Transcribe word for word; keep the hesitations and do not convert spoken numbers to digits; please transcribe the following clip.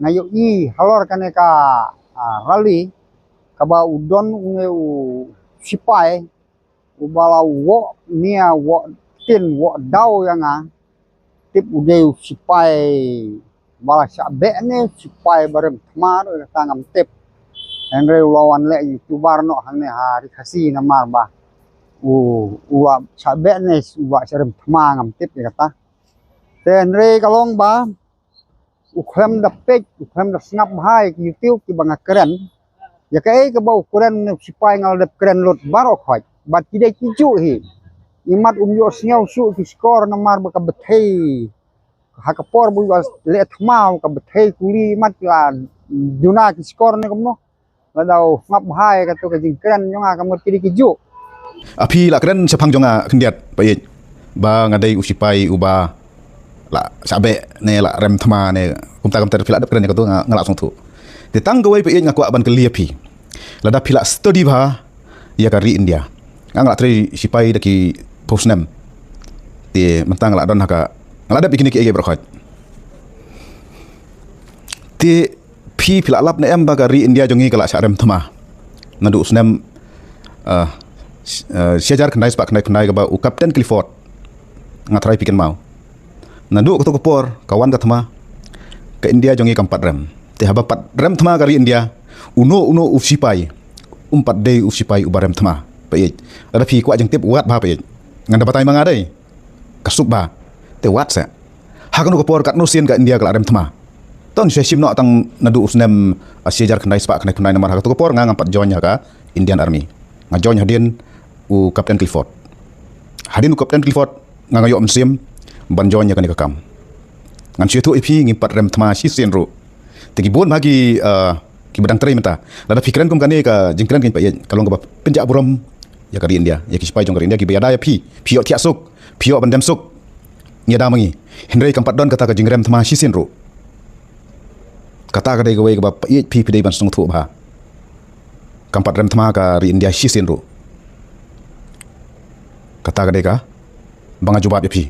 nga ïohi halor kane ka, ah, rally, kaba u don une u sipai, uba la woh nia, woh tin, woh daw ïa nga. Tip u dei u sipai ba la shah beh ne u sipai ba rem thma ruh, kata ngam tip. Hynrei u la wan leh YouTuber noh hangne ha Ri Khasi namar ba u, u la shah beh ne u la shah rem thma ngam tip ïa kata. Te hynrei ka long ba u khlem da peit, u khlem da sngap bha ïa ki YouTube kiba nga kren. Ïa kaei kaba u kren ne u sipai, nga la dep kren lut baroh khoit. Bad ki dei kijuh hi. Imat um ïohsngew shuh ki shkor namar ba ka bthei, ha ka por ba u leh thma ka bthei kuli, imat la duna ki shkor ne kumno. Lada u sngap bha ïa kato ka jingkren jong nga, ka mut ki dei kijuh. Ah, phi la kren shaphang jong nga khyndiat, Paieit, ba nga dei u sipai uba la shah beh ne la rem thma ne kumta kumta, phi la dep kren ïa kato, nga, nga la sngewthuh. Te tang kawei, Paieit, nga kwah ban kylli ïa phi. Lada phi la study bha ïa ka ri India. Nga, nga la trei sipai da ki phew snem. Te mynta nga la don ha ka, nga la dep ïa kine kiei kiei baroh khoit. Te phi, phi la lap ne em ba ka ri India jong ngi ka la shah rem thma? Naduh u snem, ah, sh-, ah, shihajar khyndai spah khyndai phew khyndai, kaba u Captain Clifford, nga tharai phi kynmaw. Naduh kato ka por ka wan ka thma, ka India jong ngi kam pat rem. Te haba pat rem thma ka ri India, uno uno u sipai um pat dei u sipai uba rem thma, Paieit. Lada phi kwah jingtip, wad bha, Paieit. Ngan da batai ma nga dei ka suk bha. Te wad seh. Ha kano ka por, katno sien ka India ka la rem thma? To ngin sa shim noh tang naduh u snem, ah, shihajar khyndai spah khyndai phew khyndai namar ha kato ka por nga ngam pat join ha ka Indian Army. Nga join hadien u Captain Clifford. Hadien u Captain Clifford nga, nga ïoh mynsiem ban join ïa kane ka kam. Ngan sa ïathuh ïa phi, ngim pat rem thma shisien ruh. Te ki bun bha ki, ah, kiba dang trei mynta. Lada phi kren kum kane ka jingkren keiñ, Paieit, ka long kaba pynjah burom ïa ka ri India, ïa ki sipai jong ka ri India kiba ïada ïa phi. Phi ïoh thiah suk, phi ïoh ban dem suk. Ngi ïada ma ngi. Hynrei kam pat don kata ka jingrem thma shisien ruh. Kata ka dei kawei kaba, Paieit, phi, phi dei ban sngewthuh bha. Kam pat rem thma ka ri India shisien ruh. Kata ka dei kaba nga jubab ïa phi.